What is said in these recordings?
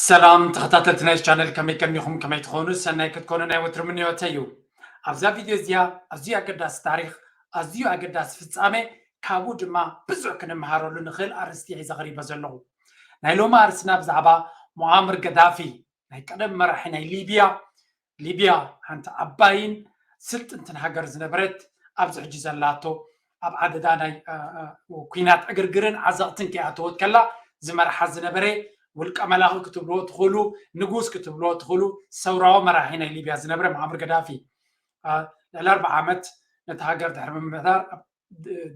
ሰላም ተኸታተልቲ ናይ ቻነል፣ ከመይ ቀኒኹም? ከመይ ትኾኑ? ሰናይ ክትኮኑ ናይ ወትሪ ምንዮተይ እዩ። ኣብዛ ቪድዮ እዚኣ ኣዝዩ ኣገዳሲ ታሪኽ፣ ኣዝዩ ኣገዳሲ ፍጻሜ፣ ካብኡ ድማ ብዙሕ ክንመሃረሉ ንኽእል ኣርእስቲ ሒዘ ቀሪበ ዘለኹ። ናይ ሎሚ ኣርእስትና ብዛዕባ ሙዓመር ገዳፊ፣ ናይ ቀደም መራሒ ናይ ሊብያ፣ ሊብያ ሓንቲ ዓባይን ስልጥንትን ሃገር ዝነበረት፣ ኣብዚ ሕጂ ዘላቶ ኣብ ዓደዳ ናይ እ፣ እ፣ ኲናት ዕግርግርን ዓዘቕትን ከይኣተወት ከላ ዝመርሓ ዝነበረ ውልቀ መላኺ ክትብልዎ ትኽእሉ፣ ንጉስ ክትብልዎ ትኽእሉ፣ ሰውራዊ መራሒ ናይ ሊብያ ዝነበረ ሙዓመር ገዳፊ፣ እ፣ ልዕሊ ኣርብዓ ዓመት ነቲ ሃገር ድሕሪ ምምሕዳር፣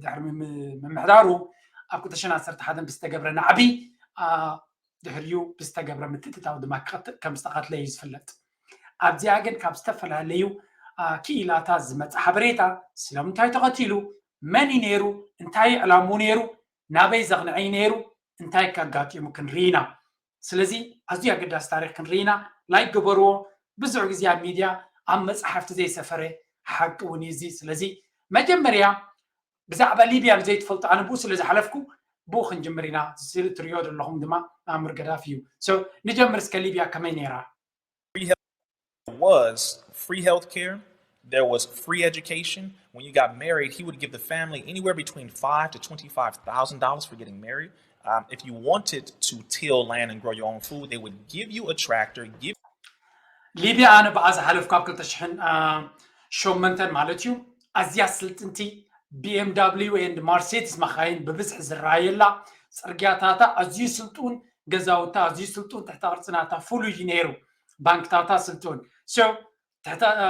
ድሕሪ ምም- ምምሕዳሩ ኣብ ክልተ ሽሕን ዓሰርተ ሓደን ብዝተገብረ ናዕቢ፣ እ፣ ድሕሪኡ ብዝተገብረ ምትእትታው ድማ ክቐትል ከም ዝተቐትለ እዩ ዝፍለጥ። ኣብዚኣ ግን ካብ ዝተፈላለዩ እ፣ ክኢላታት ዝመጽእ ሓበሬታ፣ ስለምንታይ ተቐቲሉ፣ መን እዩ ነይሩ፣ እንታይ ዕላምኡ ነይሩ፣ ናበይ ዘቕንዐ እዩ ነይሩ፣ እንታይ ከጋጢሙ ክንርኢ ኢና። ስለዚ ኣዝዩ ኣገዳሲ ታሪኽ ክንርኢ ኢና። ላይክ ግበርዎ። ብዙሕ ግዜ ኣብ ሚድያ ኣብ መጽሓፍቲ ዘይሰፈረ ሓቂ እውን እዩ እዚ። ስለዚ መጀመርያ ብዛዕባ ሊብያ ንዘይትፈልጡ ኣነ ብኡ ስለ ዝሓለፍኩ ብኡ ክንጅምር ኢና። ስእሊ ትሪኦ ዘለኹም ድማ ሙዓመር ገዳፊ እዩ። So ንጀምር እስከ ሊብያ ከመይ ነይራ? Was free healthcare. There was free education. When you got married, he would give the family anywhere between five to twenty-five thousand dollars for getting married. Um, if you wanted to till land and grow your own food, they would give you a tractor, give ሊብያ ኣነ ብኣ ዝሓለፍኩ ኣብ ክልተ ሽሕን ሸሞንተን ማለት እዩ። ኣዝያ ስልጥንቲ ቢ ኤም ዳብሊው ኤንድ ማርሴዲስ መኻይን ብብዝሒ ዝረኣየላ፣ ጽርግያታታ ኣዝዩ ስልጡን፣ ገዛውታ ኣዝዩ ስልጡን፣ ትሕተ ቅርጺ ናታ ፍሉይ እዩ ነይሩ፣ ባንክታታ ስልጡን። So ትሕተ እ፣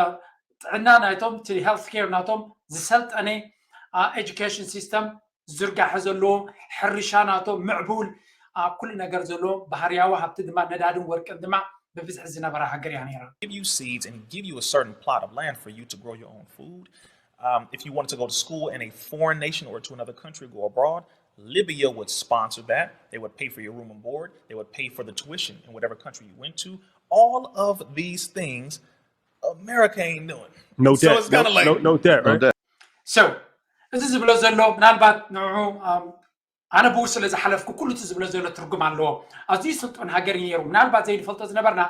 ጥዕና ናይቶም፣ እቲ ሄልት ኬር ናቶም ዝሰልጠነ፣ እ፣ ኤጁኬሽን ሲስተም ዝርጋሐ ዘለዎ፣ ሕርሻ ናቶም ምዕቡል፣ እ፣ ኩሉ ነገር ዘለዎ፣ ባህርያዊ ሃብቲ ድማ ነዳድን ወርቅን ድማ ብብዝሒ ዝነበራ ሃገር እያ ነይራ። give you seeds and give you a certain plot of land for you to grow your own food. Um, if you wanted to go to school in a foreign nation or to another country, go abroad, Libya would sponsor that. They would pay for your room and board. They would pay for the tuition in whatever country you went to. All of these things America ain't doing. No So debt. it's kind No, of like no, no debt, right? So እዚ ዝብሎ ዘሎ ምናልባት ንዑ፣ ኣም፣ ኣነ ብኡ ስለ ዝሓለፍኩ ኩሉ እቲ ዝብሎ ዘሎ ትርጉም ኣለዎ። ኣዝዩ ስልጡን ሃገር እዩ ነይሩ። ምናልባት ዘይንፈልጦ ዝነበርና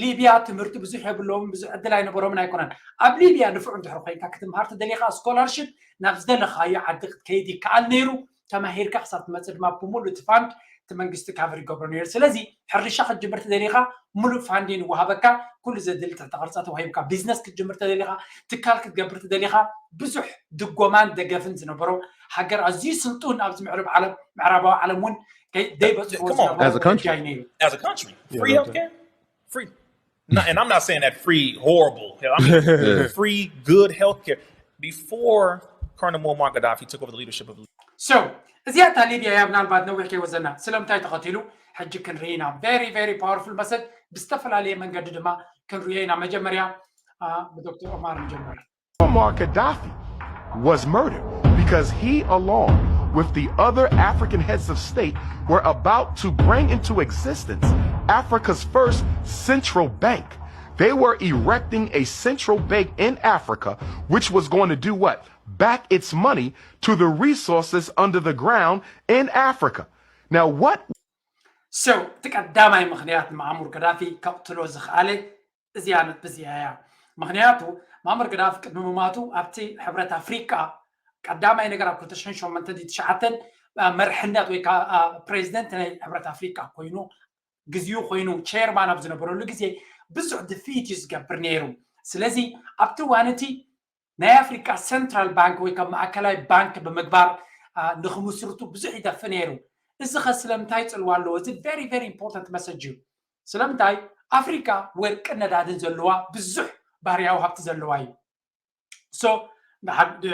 ሊብያ ትምህርቲ ብዙሕ የብሎምን፣ ብዙሕ ዕድል ኣይነበሮምን ኣይኮነን። ኣብ ሊብያ ንፉዕ እንድሕር ኮይንካ ክትምሃር ተደሊኻ ስኮላርሽፕ ናብ ዝደለኻዮ ዓዲ ክትከይድ ይከኣል ነይሩ። ተማሂርካ ክሳብ ትመፅእ ድማ ብምሉእ እቲ ፋንድ እቲ መንግስቲ ካቨር ይገብሮ ነይሩ። ስለዚ ሕርሻ ክትጅምር ተደሊኻ ሙሉእ ፋንዲን ይወሃበካ፣ ኩሉ ዘድሊ ትሕተ ቅርፂ ተዋሂብካ። ቢዝነስ ክትጅምር ተደሊኻ፣ ትካል ክትገብር ተደሊኻ፣ ብዙሕ ድጎማን ደገፍን ዝነበሮ ሃገር፣ ኣዝዩ ስልጡን፣ ኣብዚ ምዕራብ ዓለም፣ ምዕራባዊ ዓለም እውን ከይ- ዘይበፅሕዎ Come on. ዝነበሩ As a country. ጉዳይ ነይሩ። As a country, Yeah, free no healthcare, free. No, and I'm not saying that free horrible. I mean, free good healthcare. Before Colonel Muammar Gaddafi took over the leadership of So እዚኣ እታ ሊብያ እያ። ምናልባት ነዊሕ ከይወሰድና ስለምንታይ ተኸቲሉ ሕጂ ክንርኢ ኢና። Very very powerful message፣ ብዝተፈላለየ መንገዲ ድማ ክንሪኦ ኢና። መጀመርያ እ፣ ብዶክተር ኦማር ንጀምር። Muammar Gaddafi was murdered because he, along with the other African heads of state, were about to bring into existence Africa's first central bank. They were erecting a central bank in Africa, which was going to do what? Back its money to the resources under the ground in Africa. Now, what So እቲ ቀዳማይ ምኽንያት ሙዓመር ገዳፊ ከቕትሎ ዝኽኣለ እዚኣ ነጥቢ እዚኣ እያ። ምኽንያቱ ሙዓመር ገዳፊ ቅድሚ ምማቱ ኣብቲ ሕብረት ኣፍሪቃ ቀዳማይ ነገር ኣብ ክልተ ሽሕን ሸሞንተን ትሽዓተን መርሕነት ወይ ከዓ ፕሬዚደንት ናይ ሕብረት ኣፍሪቃ ኮይኑ፣ ግዚኡ ኮይኑ ቼርማን ኣብ ዝነበረሉ ግዜ ብዙሕ ድፍኢት እዩ ዝገብር ነይሩ። ስለዚ ኣብቲ እዋን እቲ ናይ ኣፍሪቃ ሰንትራል ባንክ ወይ ካብ ማእከላይ ባንክ ብምግባር እ፣ ንኽምስርቱ ብዙሕ ይደፊ ነይሩ። እዚ ኸ ስለምንታይ ጽልዋ ኣለዎ? እዚ very very important message እዩ። ስለምንታይ? ኣፍሪቃ ወርቅን ነዳድን ዘለዋ፣ ብዙሕ ባህርያዊ ሃብቲ ዘለዋ እዩ። So ንሓ- እ፣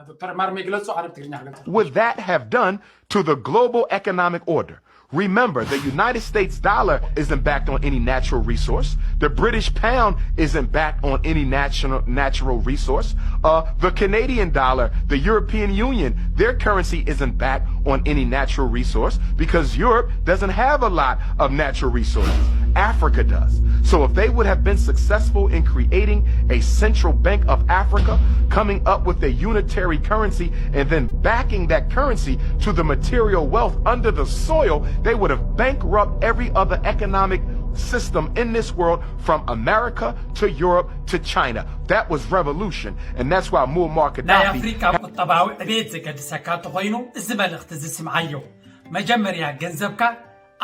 ዶክተር ኦማር መግለጹ፣ ኣነ ብትግርኛ ክገልጸልኩም። would that have done to the global economic order? Remember, the United States dollar isn't backed on any natural resource. The British pound isn't backed on any national natural resource. Uh, the Canadian dollar, the European Union, their currency isn't backed on any natural resource because Europe doesn't have a lot of natural resources. Africa does. So if they would have been successful in creating a central bank of Africa, coming up with a unitary currency, and then backing that currency to the material wealth under the soil, they would have bankrupt every other economic system in this world, from America to Europe to China. That was revolution, and that's why Muammar ናይ Gaddafi. ኣፍሪካ ቁጠባዊ ዕቤት ዘገድሰካ እንተኾይኑ እዚ መልእኽቲ እዚ ስምዓዮ። መጀመርያ ገንዘብካ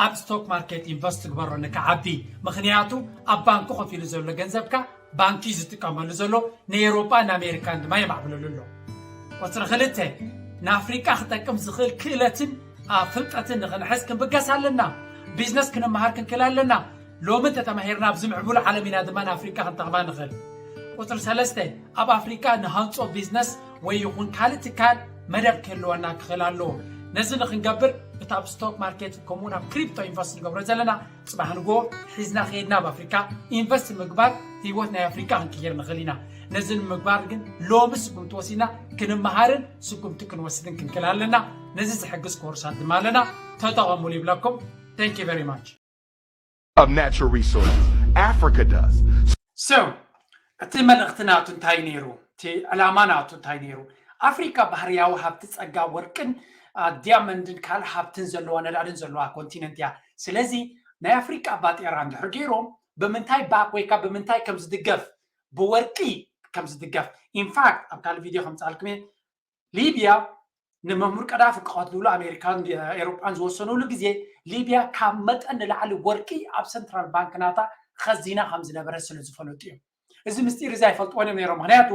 ኣብ ስቶክ ማርኬት ኢንቨስት ግበሮ ንክዓቢ። ምኽንያቱ ኣብ ባንኪ ኮፍ ኢሉ ዘሎ ገንዘብካ ባንኪ እዩ ዝጥቀመሉ ዘሎ፣ ንኤውሮጳ ንኣሜሪካን ድማ የማዕብለሉ ኣሎ። ቁፅሪ ክልተ፣ ንኣፍሪቃ ክጠቅም ዝኽእል ክእለትን ኣ፣ ፍልጠትን ንኽንሕዝ ክንብገስ ኣለና። ቢዝነስ ክንመሃር ክንክእል ኣለና። ሎሚ እንተተማሂርና ኣብዚ ምዕቡል ዓለም ኢና ድማ ንኣፍሪቃ ክንጠቕማ ንኽእል። ቁፅሪ ሰለስተ፣ ኣብ ኣፍሪቃ ንሃንጾ ቢዝነስ ወይ ይኹን ካልእ ትካል መደብ ክህልወና ክኽእል ኣለዎ። ነዚ ንኽንገብር እቲ ኣብ ስቶክ ማርኬት ከምኡውን ኣብ ክሪፕቶ ኢንቨስት ንገብሮ ዘለና ጽባሕ ንግሆ ሒዝና ከይድና ኣብ ኣፍሪካ ኢንቨስት ምግባር ህይወት ናይ ኣፍሪካ ክንቅይር ንኽእል ኢና። ነዚ ንምግባር ግን ሎሚ ስጉምቲ ወሲድና ክንመሃርን ስጉምቲ ክንወስድን ክንክእል ኣለና። ነዚ ዝሕግዝ ኮርሳት ድማ ኣለና፣ ተጠቐሙሉ ይብለኩም። Thank you very much። Of natural resources. Africa does. So እቲ መልእኽቲ ናቱ እንታይ ነይሩ? እቲ ዕላማ ናቱ እንታይ ነይሩ? ኣፍሪካ ባህርያዊ ሃብቲ ጸጋ ወርቅን ዲያመንድን ካልእ ሃብትን ዘለዋ ነዳድን ዘለዋ ኮንቲነንት እያ። ስለዚ ናይ ኣፍሪካ ባጤራ እንድሕር ገይሮም ብምንታይ ባክ ወይ ካብ ብምንታይ ከም ዝድገፍ፣ ብወርቂ ከም ዝድገፍ። ኢንፋክት ኣብ ካልእ ቪድዮ ከምፃልኩም እየ። ሊብያ ንመምህር ቀዳፊ ክቐትልሉ ኣሜሪካን ኤሮጳን ዝወሰኑሉ ግዜ ሊብያ ካብ መጠን ንላዕሊ ወርቂ ኣብ ሰንትራል ባንክ ናታ ኸዚና ከም ዝነበረ ስለ ዝፈለጡ እዮም። እዚ ምስጢር እዚ ኣይፈልጥዎን እዮም ነይሮም። ምክንያቱ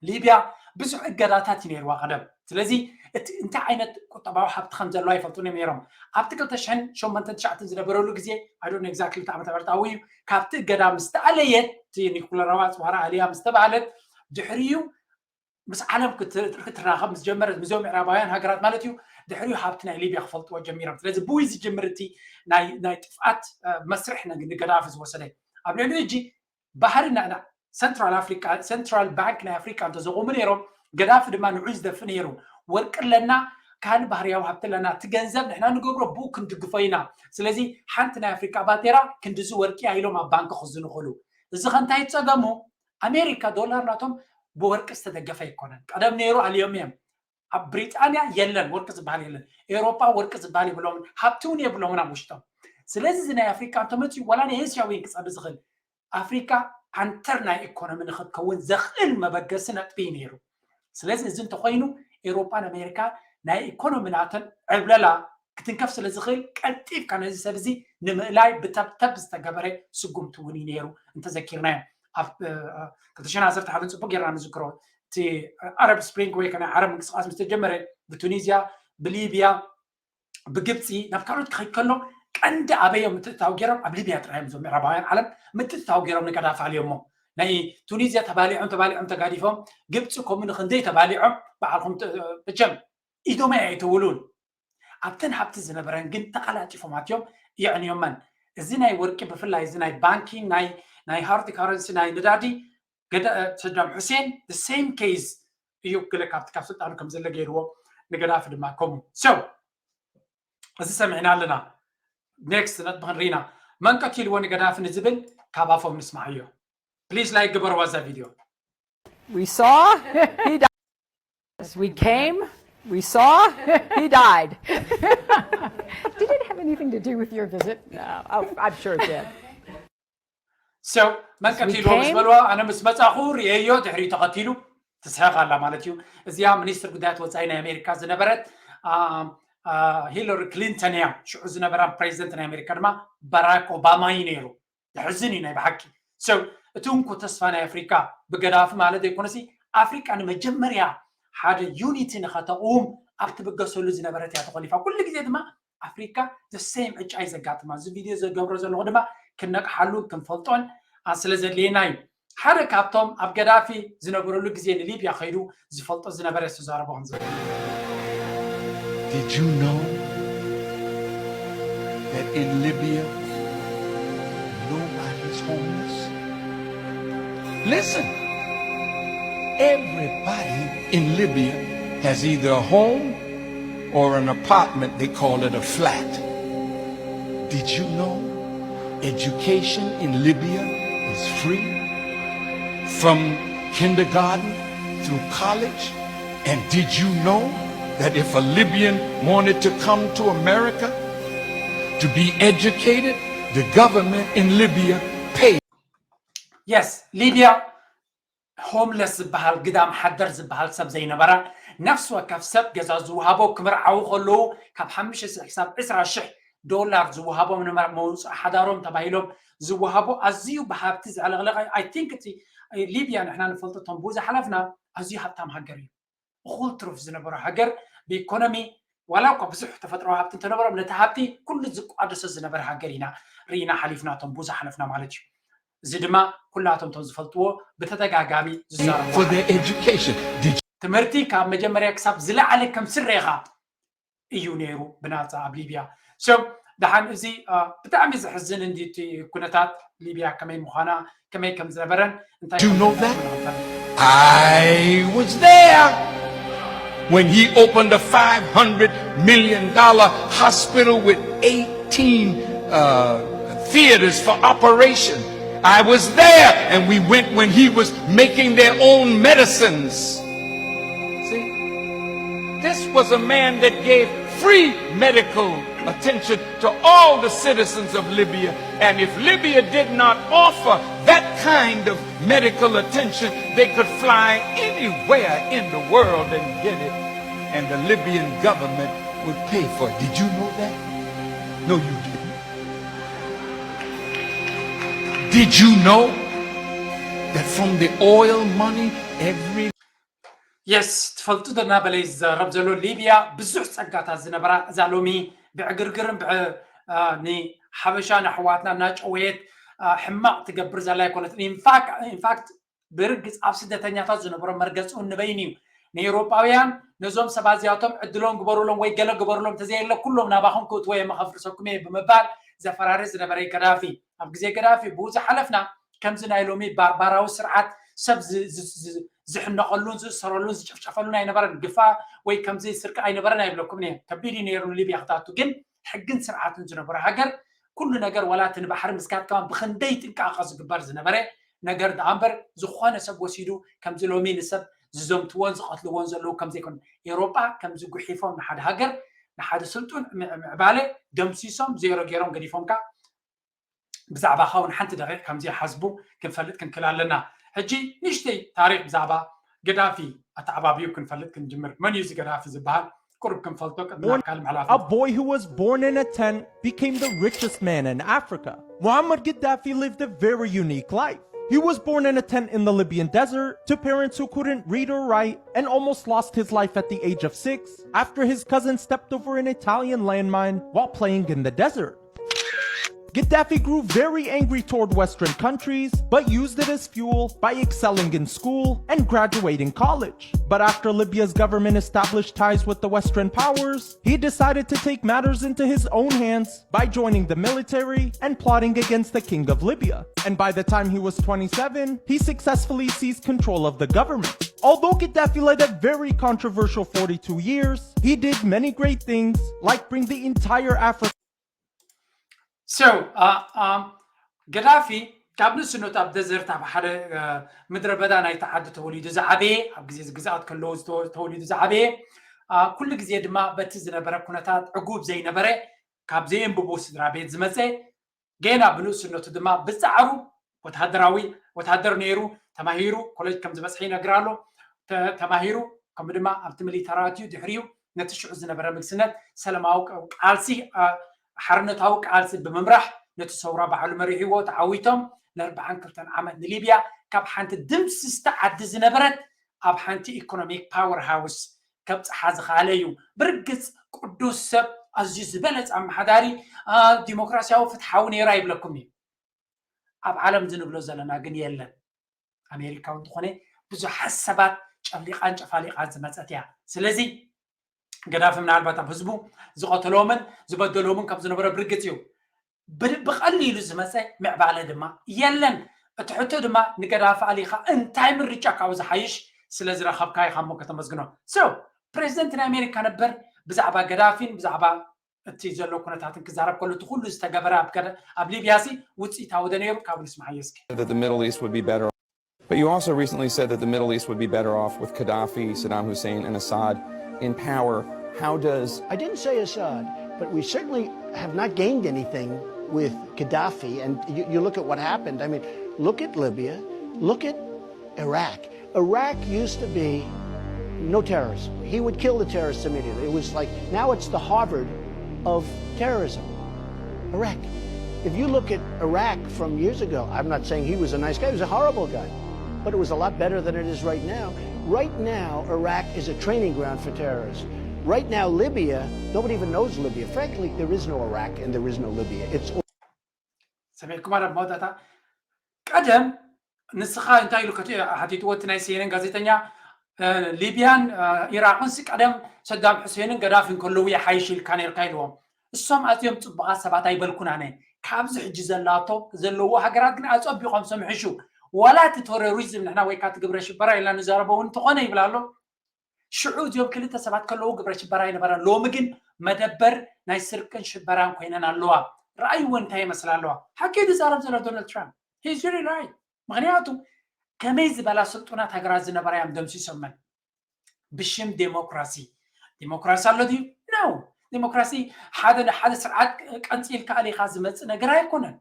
ሊብያ ብዙሕ እገዳታት እዩ ነይርዋ ቀደም። ስለዚ እቲ እንታይ ዓይነት ቁጠባዊ ሃብቲ ከም ዘለዋ ኣይፈልጡን እዮም ነይሮም። ኣብቲ ክልተ ሽሕን ሸሞንተን ትሽዓተን ዝነበረሉ ግዜ፣ I don't know exactly ዓመተ ምሕረት ኣበይ እዩ፣ ካብቲ እገዳ ምስ ተኣለየት፣ እቲ ኒኩለራዊ ኣፅዋር ኣልያ ምስ ተባህለት፣ ድሕሪኡ ምስ ዓለም ክትራኸብ ምስ ጀመረት፣ ምስዞም ምዕራባውያን ሃገራት ማለት እዩ፣ ድሕሪኡ ሃብቲ ናይ ሊብያ ክፈልጥዎ ጀሚሮም። ስለዚ ብውይ ዝጅምር እቲ ናይ ጥፍኣት መስርሕ ንገዳፊ ዝወሰደ። ኣብ ልዕሊ እጂ ባህሪ ሰንትራል ኣፍሪካ፣ ሰንትራል ባንክ ናይ ኣፍሪካ እንተዘቑሙ ነይሮም፣ ገዳፊ ድማ ንዑ ዝደፊ ነይሩ። ወርቂ ኣለና፣ ካልእ ባህርያዊ ሃብቲ ኣለና፣ እቲ ገንዘብ ንሕና ንገብሮ ብኡ ክንድግፎ ኢና። ስለዚ ሓንቲ ናይ ኣፍሪካ ባንዴራ ክንድዚ ወርቂ ኢሎም ኣብ ባንክ ክዝንኽሉ። እዚ ከንታይ ጸገሙ? ኣሜሪካ ዶላር ናቶም ብወርቂ ዝተደገፈ ኣይኮነን። ቀደም ነይሩ ኣልዮም እዮም። ኣብ ብሪጣንያ የለን፣ ወርቂ ዝበሃል የለን። ኤውሮጳ ወርቂ ዝበሃል የብሎምን፣ ሃብቲ እውን የብሎምን ኣብ ውሽጦም። ስለዚ እዚ ናይ ኣፍሪካ እንተመፅኡ ዋላ ናይ ኤስያ እውን ክፀቢ ዝኽእል ኣፍሪካ ዓንተር ናይ ኢኮኖሚ ንክትከውን ዘኽእል መበገሲ ነጥቢ እዩ ነይሩ። ስለዚ እዚ እንተኮይኑ ኤውሮጳን ኣሜሪካ ናይ ኢኮኖሚ ናተን ዕብለላ ክትንከፍ ስለ ዝኽእል ቀልጢፍካ ነዚ ሰብ እዚ ንምእላይ ብተብተብ ዝተገበረ ስጉምቲ እውን እዩ ነይሩ እንተዘኪርናዮ። ኣብ ክልተ ሽሕን ዓሰርተ ሓደን ፅቡቅ ጌርና ንዝክሮ። እቲ ኣረብ ስፕሪንግ ወይ ከ ናይ ዓረብ ምንቅስቃስ ምስ ተጀመረ ብቱኒዝያ፣ ብሊብያ፣ ብግብፂ ናብ ካልኦት ክኸይድ ከሎ ቀንዲ ኣበዮም ምትእትታው ገይሮም ኣብ ሊብያ ጥራይ እዮም። እዞም ምዕራባውያን ዓለም ምትእትታው ገይሮም ንቀዳፊ ኣልዮሞ። ናይ ቱኒዝያ ተባሊዖም ተባሊዖም ተጋዲፎም፣ ግብፂ ከምኡ ንክንደይ ተባሊዖም። ባዕልኩም ት- መቸም ኢዶም ኣይተውሉን። ኣብተን ሃብቲ ዝነበረን ግን ተቐላጢፎም ኣትዮም የዕንዮመን። እዚ ናይ ወርቂ ብፍላይ እዚ ናይ ባንኪንግ ናይ ናይ ሃርድ ካረንሲ ናይ ነዳዲ ገደ ሰዳም ሑሴን the same case እዩ። ገለ ካብቲ ካብ ስልጣኑ ከም ዘለ ገይርዎ፣ ንገዳፊ ድማ ከምኡ። So እዚ ሰሚዕና ኣለና። ኔክስት ነጥቢ ክንርኢና። መን ቀቲልዎ ንገዳፊ ንዝብል ካብ ኣፎም ንስማዓዮ። ፕሊዝ ላይክ ግበርዋ እዛ ቪድዮ። We saw, he died. We came, we saw, he died. Did it have anything to do with your visit? No, oh, I'm sure it did. So መን ቀቲልዎ ምስ በልዋ ኣነ ምስ መጻኹ ርእየዮ፣ ድሕሪኡ ተኸቲሉ ትስሕቕ ኣላ ማለት እዩ። እዚኣ ሚኒስትር ጉዳያት ወፃኢ ናይ ኣሜሪካ ዝነበረት ሂለሪ ክሊንተን እያ። ሽዑ ዝነበራ ፕሬዚደንት ናይ ኣሜሪካ ድማ ባራክ ኦባማ እዩ ነይሩ። ዘሕዝን እዩ ናይ ብሓቂ። So እቲ እንኮ ተስፋ ናይ ኣፍሪካ ብገዳፊ ማለት ዘይኮነሲ ኣፍሪካ ንመጀመርያ ሓደ ዩኒቲ ንኸተቕውም ኣብ ትብገሰሉ ዝነበረት እያ ተኾሊፋ። ኩሉ ግዜ ድማ ኣፍሪካ the same ዕጫ እዩ ዘጋጥማ። እዚ ቪድዮ ዘገብሮ ዘለኹ ድማ ክነቅሓሉን ክንፈልጦን ስለ ዘድልየና እዩ። ሓደ ካብቶም ኣብ ገዳፊ ዝነበረሉ ግዜ ንሊብያ ከይዱ ዝፈልጦ ዝነበረ ዝተዛረቦ ከምዚ Did you know that in Libya nobody is homeless? Listen, everybody in Libya has either a home or an apartment, they call it a flat. Did you know education in Libya is free? From kindergarten through college? And did you know that if a Libyan wanted to come to America to be educated, The government in Libya paid. የስ፣ ሊብያ ሆምለስ ዝበሃል ግዳም ሓደር ዝበሃል ሰብ ዘይነበራ፣ ነፍሲ ወከፍ ሰብ ገዛ ዝወሃቦ፣ ክምርዓዉ ከለዉ ካብ ሓሙሽተ ሽሕ ክሳብ ዕስራ ሽሕ ዶላር ዝወሃቦም ንመውፅኢ ሓዳሮም ተባሂሎም ዝወሃቦ ኣዝዩ ብሃብቲ ዘዕለቕለቐ። I think እቲ ሊብያ ንሕና ንፈልጦ እቶም ብኡ ዝሓለፍና ኣዝዩ ሃብታም ሃገር እዩ። እኹል ትሩፍ ዝነበሮ ሃገር ብኢኮኖሚ ዋላ እኳ ብዙሕ ተፈጥሮ ሃብቲ እንተነበሮም ነቲ ሃብቲ ኩሉ ዝቋደሶ ዝነበረ ሃገር ኢና ርኢና ሓሊፍና እቶም ብኡ ዝሓለፍና ማለት እዩ። እዚ ድማ ኩላቶም እቶም ዝፈልጥዎ ብተደጋጋሚ ዝዛረቡ for their education. Did ትምህርቲ ካብ መጀመርያ ክሳብ ዝለዓለ ከም ስሬኻ እዩ ነይሩ ብናፃ ኣብ ሊብያ። So ደሓን እዚ አ፣ ብጣዕሚ ዘሕዝን እንዲ እቲ ኩነታት ሊብያ ከመይ ምዃና ከመይ ከም ዝነበረን እንታይ Do you ከም know ዝነበረን that? ንፈልጥ። I was there when he opened a five hundred million dollar hospital with eighteen uh, theaters for operation. I was there and we went when he was making their own medicines. See, this was a man that gave free medical attention to all the citizens of Libya. And if Libya did not offer that kind of medical attention, they could fly anywhere in the world and get it. And the Libyan government would pay for it. Did you know that? No, you didn't. Did you know that from the oil money, every የስ፣ ትፈልጡ ዶ እናበለ እዩ ዝዛረብ ዘሎ። ሊብያ ብዙሕ ፀጋታት ዝነበራ፣ እዛ ሎሚ ብዕግርግርን ብዕ- አ፣ ንሓበሻ ንኣሕዋትና እናጨወየት አ፣ ሕማቕ ትገብር ዘላ ኣይኮነትን። ኢንፋክት ብርግፅ ኣብ ስደተኛታት ዝነበሮ መርገፂ እውን ንበይኑ እዩ። ንኤውሮጳውያን ነዞም ሰባት እዚኣቶም ዕድሎም ግበሩሎም ወይ ገለ ግበሩሎም፣ እንተዘየለ ኩሎም ናባኹም ክእትዎ እየ፣ መኸፍርሰኩም እየ ብምባል ዘፈራሪ ዝነበረ እዩ ገዳፊ። ኣብ ግዜ ገዳፊ ብኡ ዝሓለፍና ከምዚ ናይ ሎሚ ባርባራዊ ስርዓት ሰብ ዝ- ዝ- ዝ- ዝሕነቐሉን ዝእሰረሉን ዝጭፍጨፈሉን ኣይነበረን። ግፋ ወይ ከምዚ ስርቂ ኣይነበረን ኣይብለኩምን እየ። ከቢድ እዩ ነይሩ ንሊብያ ክትኣቱ፣ ግን ሕግን ስርዓትን ዝነበረ ሃገር ኩሉ ነገር፣ ዋላ እቲ ንባሕሪ ምስካድ ከማን ብክንደይ ጥንቃቐ ዝግበር ዝነበረ ነገር ደኣ እምበር፣ ዝኾነ ሰብ ወሲዱ ከምዚ ሎሚ ንሰብ ዝዘምትዎን ዝቐትልዎን ዘለዉ ከም ዘይኮነ፣ ኤውሮጳ ከምዚ ጉሒፎም ንሓደ ሃገር፣ ንሓደ ስልጡን ምዕ- ምዕባለ ደምሲሶም ዜሮ ገይሮም ገዲፎምካ። ብዛዕባኻ እውን ሓንቲ ደቂቕ ከምዚ ይሓስቡ ክንፈልጥ ክንክእል ኣለና። ሕጂ ንእሽተይ ታሪክ ብዛዕባ ገዳፊ ኣተዓባቢኡ ክንፈልጥ ክንጅምር። መን እዩ እዚ ገዳፊ ዝበሃል? ቁሩብ ክንፈልጦ ቅድሚ ናብ ካልእ ምሕላፍ። A boy who was born in a tent became the richest man in Africa. Muammar Gaddafi lived a very unique life. He was born in a tent in the Libyan desert to parents who couldn't read or write and almost lost his life at the age of six after his cousin stepped over an Italian landmine while playing in the desert. Gaddafi grew very angry toward Western countries, but used it as fuel by excelling in school and graduating college. But after Libya's government established ties with the Western powers, he decided to take matters into his own hands by joining the military and plotting against the king of Libya. And by the time he was twenty-seven, he successfully seized control of the government. Although Gaddafi led a very controversial forty-two years, he did many great things, like bring the entire Africa So ገዳፊ ካብ ንእስነቱ ኣብ ደዘርት ኣብ ሓደ ምድረ በዳ ናይቲ ዓዲ ተወሊዱ ዝዓበየ፣ ኣብ ግዜ ግዝኣት ከለዉ ተወሊዱ ዝዓበየ፣ ኩሉ ግዜ ድማ በቲ ዝነበረ ኩነታት ዕጉብ ዘይነበረ፣ ካብ ዘየንብቡ ስድራ ቤት ዝመፀ፣ ገና ብንእስነቱ ድማ ብፃዕሩ ወታደራዊ ወታደር ነይሩ፣ ተማሂሩ፣ ኮሌጅ ከም ዝበፅሐ ይነግር ኣሎ። ተማሂሩ ከምኡ ድማ ኣብቲ ሚሊተሪ ኣትዩ፣ ድሕሪኡ ነቲ ሽዑ ዝነበረ ንግስነት ሰላማዊ ቃልሲ ሓርነታዊ ቃልሲ ብምምራሕ ነቲ ሰውራ ባዕሉ መሪሕዎ፣ ተዓዊቶም ንኣርብዓን ክልተን ዓመት ንሊብያ ካብ ሓንቲ ድምስስቲ ዓዲ ዝነበረት ኣብ ሓንቲ ኢኮኖሚክ ፓወር ሃውስ ከብፅሓ ዝኸኣለ እዩ። ብርግፅ ቅዱስ ሰብ፣ ኣዝዩ ዝበለፀ ኣመሓዳሪ፣ ዲሞክራሲያዊ ፍትሓዊ ነይሩ ኣይብለኩም እዩ። ኣብ ዓለም ዝንብሎ ዘለና ግን የለን። ኣሜሪካ እውን ዝኾነ ብዙሓት ሰባት ጨፍሊቓን ጨፋሊቓን ዝመፀት እያ። ስለዚ ገዳፊ ምናልባት ኣብ ህዝቡ ዝቐተሎምን ዝበደሎምን ከም ዝነበረ ብርግፅ እዩ። ብቐሊሉ ዝመፀ ምዕባለ ድማ የለን። እቲ ሕቶ ድማ ንገዳፊ ኣሊኻ እንታይ ምርጫ ካብኡ ዝሓይሽ ስለ ዝረኸብካ ኢኻ እሞ ከተመስግኖ። So ፕሬዚደንት ናይ ኣሜሪካ ነበር ብዛዕባ ገዳፊን ብዛዕባ እቲ ዘሎ ኩነታትን ክዛረብ ከሎ እቲ ኩሉ ዝተገበረ ኣብ ሊብያ ሲ ውፅኢታዊ ዶ ነይሩ? ካብ ንስምዓዮ እስኪ። That the Middle East would be better off. But you also recently said that the Middle East would be better off with Gaddafi, Saddam Hussein, and Assad in power. How does I didn't say Assad, but we certainly have not gained anything with Gaddafi, and you, you look at what happened. I mean, look at Libya, look at Iraq. Iraq used to be no terrorists. He would kill the terrorists immediately. It was like, now it's the Harvard of terrorism. Iraq. If you look at Iraq from years ago, I'm not saying he was a nice guy, he was a horrible guy. But it was a lot better than it is right now. Right now, Iraq is a training ground for terrorists. Right now, Libya, nobody even knows Libya. Frankly, there is no Iraq and there is no Libya. It's ሰሚዕኩም ኣብ መወዳእታ ቀደም ንስኻ እንታይ ኢሉ ከቲ ሓቲትዎ እቲ ናይ ሲኤንኤን ጋዜጠኛ፣ ሊብያን ኢራቅን ሲ ቀደም ሰዳም ሑሴንን ገዳፊን ከለዉ ይሓይሽ ኢልካ ነርካ ኢልዎም። እሶም ኣዝዮም ጽቡቓት ሰባት ኣይበልኩን ኣነ። ካብዚ ሕጂ ዘላቶ ዘለዎ ሃገራት ግን ኣጸቢቖም ሰምሕሹ። ዋላ እቲ ቴሮሪዝም ንሕና ወይ ካቲ ግብረ ሽበራ ኢልና ንዛረቦ እውን እንተኾነ ይብል ኣሎ። ሽዑ እዚኦም ክልተ ሰባት ከለዉ ግብረ ሽበራ ይነበራ። ሎሚ ግን መደበር ናይ ስርቅን ሽበራን ኮይነን ኣለዋ። ረኣይዎ እንታይ ይመስላ ኣለዋ። ሓቂ ዝዛረብ ዘሎ ዶናልድ ትራምፕ። He's really right። ምክንያቱ ከመይ ዝበላ ስልጡናት ሃገራት ዝነበራ እዮም ደምሲሶመን። ብሽም ዴሞክራሲ። ዴሞክራሲ ኣሎ ድዩ? ነው። ዴሞክራሲ ሓደ ሓደ ስርዓት ቀንፂልካ ኣሊኻ ዝመፅእ ነገር ኣይኮነን።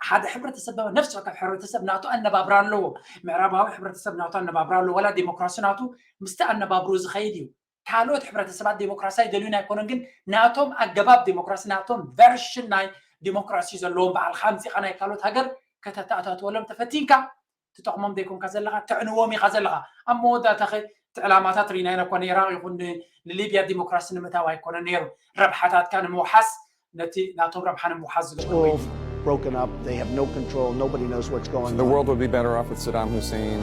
ሓደ ሕብረተሰብ ነፍሲ ወከፍ ሕብረተሰብ ናቱ ኣነባብራ ኣለዎ። ምዕራባዊ ሕብረተሰብ ናቱ ኣነባብራ ኣለዎ። ዋላ ዴሞክራሲ ናቱ ምስቲ ኣነባብሩ ዝኸይድ እዩ። ካልኦት ሕብረተሰባት ዴሞክራሲ ኣይደልዩን ኣይኮነን፣ ግን ናቶም ኣገባብ ዴሞክራሲ ናቶም ቨርሽን ናይ ዴሞክራሲ ዘለዎም ባዕልካ ኣምፂኻ ናይ ካልኦት ሃገር ከተተኣታትወሎም ተፈቲንካ ትጠቕሞም ዘይኮንካ ዘለኻ ተዕንዎም ኢኻ ዘለኻ። ኣብ መወዳእታ ኸ እቲ ዕላማታት ርኢናዮ እኮ ንኢራቅ ይኹን ንሊብያ ዲሞክራሲ ንምእታው ኣይኮነን ነይሩ። ረብሓታትካ ንምውሓስ ነቲ ናቶም ረብሓ ንምውሓስ ዝገብሩ broken up. They have no control. Nobody knows what's going on. The world would be better off with Saddam Hussein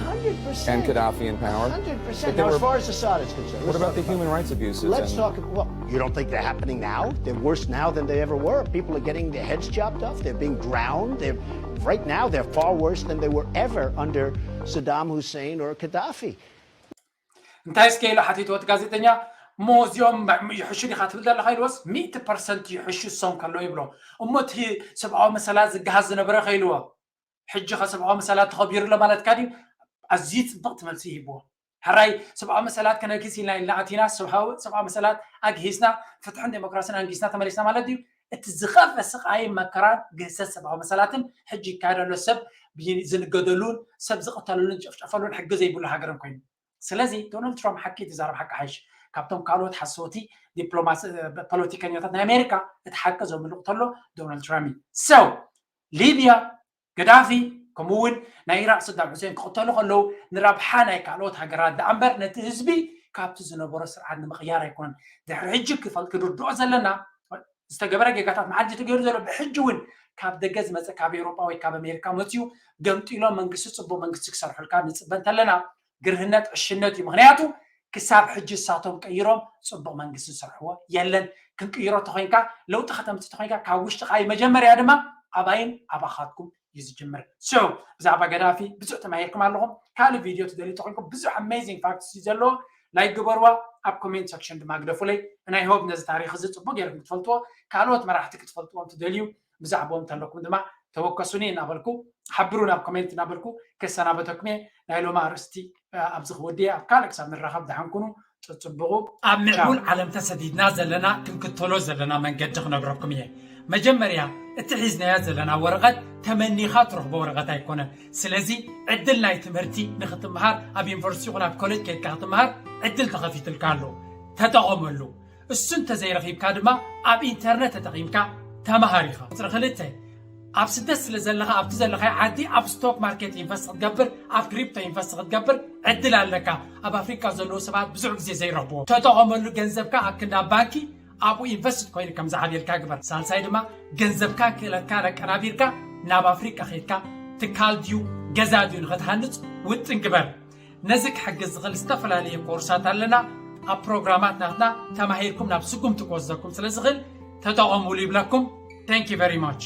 and Gaddafi in power. But Now, as far as Assad is concerned, what about the human rights abuses? Let's talk. Well, you don't think they're happening now? They're worse now than they ever were. People are getting their heads chopped off. They're being drowned. They're right now. They're far worse than they were ever under Saddam Hussein or Gaddafi. እንታይ እስከ ኢሉ ሓቲትዎ እቲ ጋዜጠኛ። እሞ እዚኦም ይሕሹ ዲኻ ትብል ዘለኻ ኢልዎስ፣ ሚእቲ ፐርሰንት ይሕሹ እሶም ከለዉ ይብሎ። እሞ እቲ ሰብኣዊ መሰላት ዝገሃስ ዝነበረ ከ ኢልዎ። ሕጂ ኸ ሰብኣዊ መሰላት ተኸቢሩ ኣሎ ማለትካ ድዩ? ኣዝዩ ጽብቕቲ መልሲ ይህብዎ። ሕራይ ሰብኣዊ መሰላት ከነግህስ ኢልና ኢልና ኣቲና፣ ሰብኣዊ መሰላት ኣግሂስና፣ ፍትሕን ዴሞክራስን ኣንጊስና ተመሊስና ማለት ድዩ? እቲ ዝኸፍአ ስቓይን መከራን ግህሰት ሰብኣዊ መሰላትን ሕጂ ይካየድ ኣሎ። ሰብ ዝንገደሉን ሰብ ዝቕተለሉን ዝጭፍጨፈሉን ሕጊ ዘይብሉ ሃገርን ኮይኑ። ስለዚ ዶናልድ ትራምፕ ሓቂ ትዛረብ ሓቂ ሓይሽ ካብቶም ካልኦት ሓሰውቲ ፖለቲከኛታት ናይ ኣሜሪካ እቲ ሓቂ ዘምልቕ ተሎ ዶናልድ ትራምፕ እዩ። ሰው ሊብያ ገዳፊ ከምኡ እውን ናይ ኢራቅ ሰዳም ሑሴን ክቕተሉ ከለዉ ንረብሓ ናይ ካልኦት ሃገራት ደኣ እምበር ነቲ ህዝቢ ካብቲ ዝነበሮ ስርዓት ንምቕያር ኣይኮነን። ድሕሪ ሕጂ ክድርድኦ ዘለና ዝተገበረ ጌጋታት መዓልቲ ተገይሩ ዘሎ ብሕጂ እውን ካብ ደገ ዝመፀ ካብ ኤውሮጳ ወይ ካብ ኣሜሪካ መፅዩ ገምጢሎም መንግስቲ ፅቡቅ መንግስቲ ክሰርሑልካ ንፅበ እንተለና ግርህነት ዕሽነት እዩ። ምክንያቱ ክሳብ ሕጂ እሳቶም ቀይሮም ፅቡቅ መንግስቲ ዝሰርሕዎ የለን። ክንቅይሮ ተኮይንካ ለውጢ ከተምፅ ተኮይንካ ካብ ውሽጥካ እዩ መጀመርያ ድማ ኣባይን ኣባካትኩም እዩ ዝጅምር። So ብዛዕባ ገዳፊ ብዙሕ ተማሂርኩም ኣለኹም። ካልእ ቪድዮ ትደልዩ ተኮይንኩም ብዙሕ amazing facts እዩ ዘለዎ። ላይክ ግበርዋ፣ ኣብ comment section ድማ ግደፉለይ። ናይ ሆብ ነዚ ታሪክ እዚ ፅቡቅ ገይርኩም ክትፈልጥዎ ካልኦት መራሕቲ ክትፈልጥዎም ትደልዩ ብዛዕባኦም እንተለኩም ድማ ተወከሱኒ እናበልኩ ሓብሩን ኣብ comment እናበልኩ ከሰናበተኩም እየ። ናይ ሎሚ ኣርእስቲ ኣብዚ ክወዲ ኣብ ካልእ ክሳብ ንራኸብ ደሓንኩኑ ጽጽብቑ ኣብ ምዕቡል ዓለም ተሰዲድና ዘለና ክንክተሎ ዘለና መንገዲ ክነግረኩም እየ። መጀመርያ እቲ ሒዝናያ ዘለና ወረቐት ተመኒኻ ትረኽቦ ወረቐት ኣይኮነን። ስለዚ ዕድል ናይ ትምህርቲ ንክትምሃር ኣብ ዩኒቨርሲቲ ይኹን ኣብ ኮሌጅ ከይድካ ክትምሃር ዕድል ተኸፊትልካ ኣሎ። ተጠቐመሉ። እሱ እንተዘይረኺብካ ድማ ኣብ ኢንተርነት ተጠቒምካ ተምሃር ኢኻ። ቁፅሪ ክልተ ኣብ ስደት ስለ ዘለኻ ኣብቲ ዘለኻዮ ዓዲ ኣብ ስቶክ ማርኬት ኢንቨስት ክትገብር ኣብ ክሪፕቶ ኢንቨስት ክትገብር ዕድል ኣለካ። ኣብ ኣፍሪካ ዘለዉ ሰባት ብዙሕ ግዜ ዘይረኽብዎ ተጠቐመሉ። ገንዘብካ ኣብ ክንዳ ባንኪ ኣብኡ ኢንቨስት ኮይኑ ከም ዝዓብየልካ ግበር። ሳልሳይ ድማ ገንዘብካ ክእለትካ ለቀናቢርካ ናብ ኣፍሪካ ከይድካ ትካል ድዩ ገዛ ድዩ ንኸትሃንፅ ውጥን ግበር። ነዚ ክሕግዝ ዝኽእል ዝተፈላለየ ኮርሳት ኣለና። ኣብ ፕሮግራማት ናትና ተማሂርኩም ናብ ስጉምቲ ክወስደኩም ስለ ዝኽእል ተጠቐሙሉ ይብለኩም። Thank you very much።